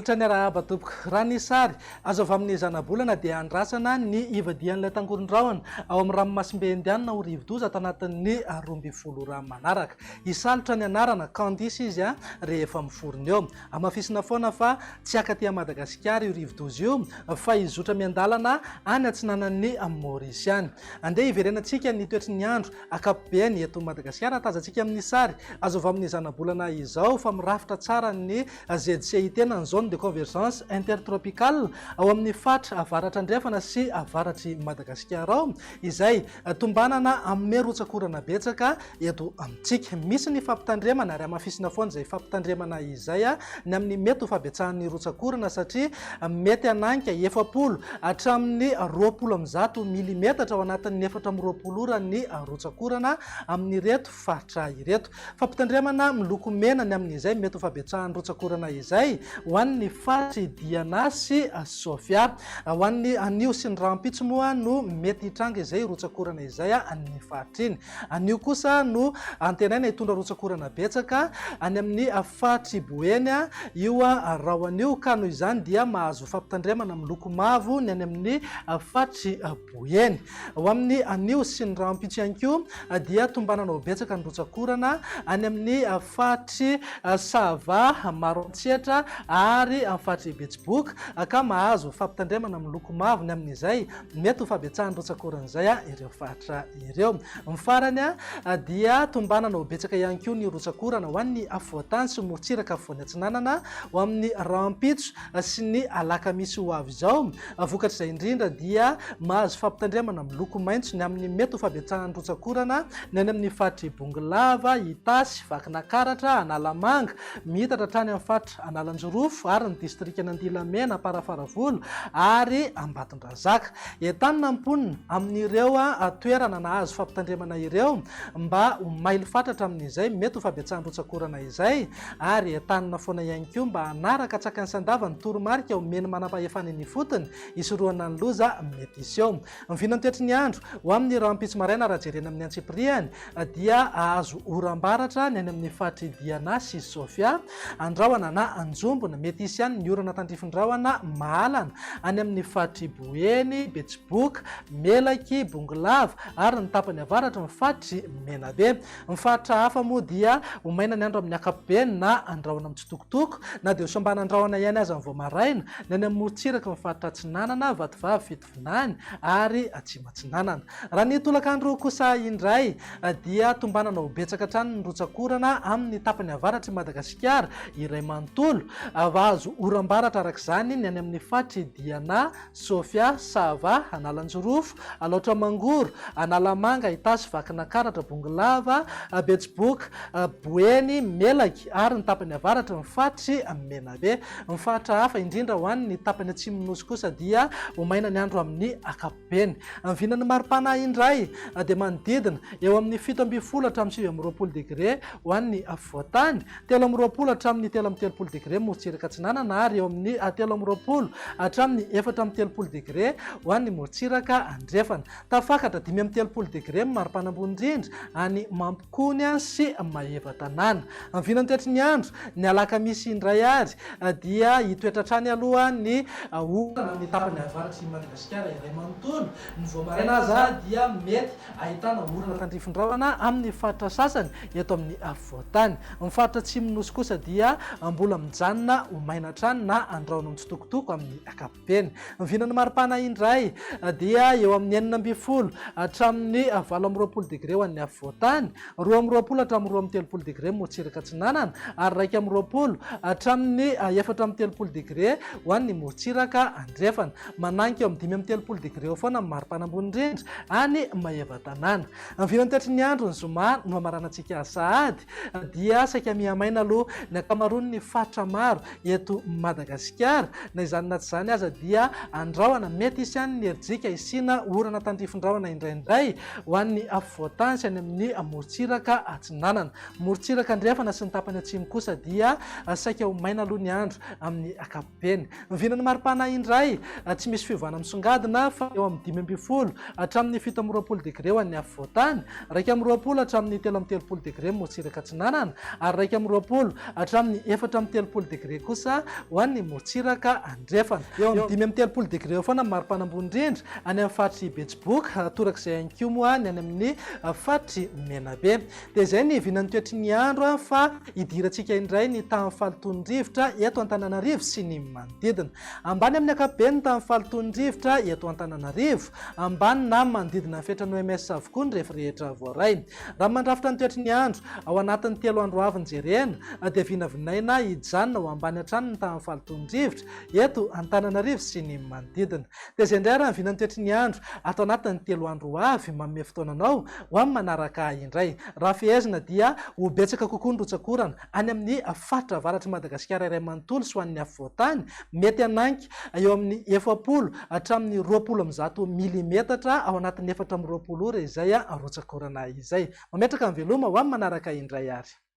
Manolotra ny arahaba tompoko. Raha ny sary azo avy amin'ny zanabolana dia andrasana ny hivadihan'ilay tangoron-drahona ao amin'ny ranomasimbe Indianina ho rivodoza ato anatin'ny 12 ora manaraka. Hisalotra ny anarana Candice izy rehefa miforona eo. Hamafisina foana fa tsy haka aty Madagasikara io rivodoza io fa hizotra miandalana any atsinanan'i Maorisy any. Andeha hiverenantsika ny toetry ny andro ankapobeny eto Madagasikara. Tazantsika amin'ny sary azo avy amin'ny zanabolana izao fa mirafitra tsara ny ZCIT na ny Zone de Convergence Intertropicale ao amin'ny faritra avaratra andrefana sy avaratr'i Madagasikara ao izay tombanana hanome rotsak'orana betsaka eto amintsika. Misy ny fampitandremana ary hamafisina foana izay fampitandremana izay ny amin'ny mety ho fahabetsahan'ny rotsak'orana satria mety hananika 40 hatramin'ny 120 milimetatra ao anatin'ny 24 ora ny rotsak'orana amin'ireto faritra ireto. Fampitandremana miloko mena ny amin'izay mety ho fahabetsahan'ny rotsak'orana izay ho an'ny faritr'i Diana sy Sofia. Ho an'ny anio sy ny rahampitso moa no mety hitranga izay rotsak'orana izay any faritra iny. Anio kosa no antenaina hitondra rotsak'orana betsaka any amin'ny faritr'i Boeny io rahona io ka noho izany dia mahazo fampitandremana miloko mavo ny any amin'ny faritr'i Boeny. Ho amin'ny anio sy ny rahampitso ihany koa dia tombanana ho betsaka ny rotsak'orana any amin'ny faritr'i Sava, Maroantsetra ary amin'ny faritr'i Betsiboka ka mahazo fampitandremana miloko mavo ny amin'izay mety ho fahabetsahan'ny rotsak'orana izay ireo faritra ireo. Ny farany dia tombanana ho betsaka ihany koa ny rotsak'orana ho an'ny afovoan-tany sy morontsiraka afovoany atsinanana ho amin'ny rahampitso sy ny alakamisy ho avy izao. Vokatr'izay indrindra dia mahazo fampitandremana miloko maitso ny amin'ny mety ho fahabetsahan'ny rotsak'orana ny any amin'ny faritr'i Bongolava, Itasy, Vakinakaratra, Analamanga, miitatra hatrany amin'ny faritra Analanjirofo ary ny distrikan'Andilamena, Amparafaravola ary Ambatondrazaka. Entanina ny mponina amin'ireo toerana nahazo fampitandremana ireo mba ho mailo fatratra amin'izay mety ho fahabetsahan'ny rotsak'orana izay ary entanina foana ihany koa mba hanaraka an-tsakany sy an-davany ny toromarika omen'ny manampahefana eny ifotony hisorohana ny loza mety hiseho. Ny vinantoetry ny andro ho amin'ny rahampitso maraina raha jerena amin'ny antsipiriany dia hahazo oram-baratra ny any amin'ny faritr'i Diana sy Sofia. Andrahona na Anjombona, mety hisy ihany ny orana tandrifin-drahona mahalana any amin'ny faritr'i Boeny, Betsiboka, Melaky, Bongolava ary ny tapany avaratry ny faritr'i Menabe. Ny faritra hafa moa dia ho maina ny andro amin'ny ankapobeny na andrahona mitsitokotoko na dia ho somban'andrahona ihany aza ny vao maraina, ny any amin'ny morontsiraky ny faritra Atsinanana, Vatovavy, Fitovinany ary Atsimo Atsinanana. Raha ny tolakandro kosa indray dia tombanana ho betsaka hatrany ny rotsak'orana amin'ny tapany avaratr'i Madagasikara iray manontolo. Azo oram-baratra araka izany ny any amin'ny faritr'i Diana, Sofia, Sava, Analanjirofo, Alaotra Mangoro, Analamanga, Itasy, Vakinakaratra, Bongolava, Betsiboka, Boeny, Melaky ary ny tapany avaratry ny faritr'i Menabe. Ny faritra hafa, indrindra ho an'ny tapany atsimon'ny Nosy kosa dia ho maina ny andro amin'ny ankapobeny. Ny vinan'ny maripana indray dia manodidina eo amin'ny 17 hatramin'ny 29 degre ho an'ny afovoan-tany, 23 hatramin'ny 33 degre morontsiraka atsinanana ary eo amin'ny 23 hatramin'ny 34 degre ho an'ny morontsiraka andrefana. Tafakatra 35 degre ny maripana ambony indrindra any Mampikony sy Maevatanàna. Ny vinantoetry ny andro, ny alakamisy indray ary dia hitoetra hatrany aloha ny orana amin'ny tapany avaratr'i Madagasikara iray manontolo. Ny vao maraina aza dia mety ahitana orana tandrifin-drahona amin'ny faritra sasany eto amin'ny afovoan-tany. Ny faritra atsimon'ny Nosy kosa dia mbola mijanona ho maina hatrany na andrahona mitsitokotoko amin'ny ankapobeny. Teny. Ny vinan'ny maripana indray dia eo amin'ny 16 hatramin'ny 28 degre ho an'ny afovoan-tany, 22 hatramin'ny 32 degre morontsiraka atsinanana ary 21 hatramin'ny 34 degre ho an'ny morontsiraka andrefana. Mananika eo amin'ny 35 degre eo foana ny maripana ambony indrindra any Maevatanàna. Ny vinan'ny toetry ny andro ny zoma no hamaranantsika sahady dia saika mihamaina aloha ny ankamaroan'ny faritra maro eto Madagasikara. Na izany na tsy izany aza dia andrahona mety hisy ihany ny herijika hisiana orana tandrifin-drahona indraindray ho an'ny afovoan-tany sy any amin'ny morontsiraka atsinanana. Morontsiraka andrefana sy ny tapany atsimo kosa dia saika ho maina aloha ny andro amin'ny ankapobeny. Ny vinan'ny maripana indray tsy misy fiovana misongadina fa eo amin'ny 15 hatramin'ny 27 degre ho an'ny afovoan-tany, 21 hatramin'ny 33 degre morontsiraka atsinanana ary 21 hatramin'ny 34 degre kosa. kosa ho an'ny morontsiraka andrefana. Eo amin'ny 35 degre eo foana ny maripana ambony indrindra any amin'ny faritr'i Betsiboka, torak'izay ihany koa moa ny any amin'ny faritr'i Menabe. Dia izay ny vinan'ny toetry ny andro fa hidirantsika indray ny tahan'ny fahalotoan'ny rivotra eto Antananarivo sy ny manodidina. Ambany amin'ny ankapobeny ny tahan'ny fahalotoan'ny rivotra eto Antananarivo. Ambany na manodidina ny fetran'ny OMS avokoa ny refy rehetra voaray. Raha mandrafitra ny toetry ny andro ao anatin'ny telo andro avy ny jerena dia vinavinaina hijanona ho ambany hatrany ny tahan'ny fahalotoan'ny rivotra eto Antananarivo sy ny manodidina. Dia izay indray ary ny vinan'ny toetry ny andro ato anatin'ny telo andro ho avy manome fotoana anao ho amin'ny manaraka indray. Raha fehezina dia ho betsaka kokoa ny rotsak'orana any amin'ny faritra avaratr'i Madagasikara iray manontolo sy ho an'ny afovoan-tany, mety hanainga eo amin'ny 40 hatramin'ny 120 milimetatra ao anatin'ny 24 ora izay rotsak'orana izay. Mametraka ny veloma ho amin'ny manaraka indray ary.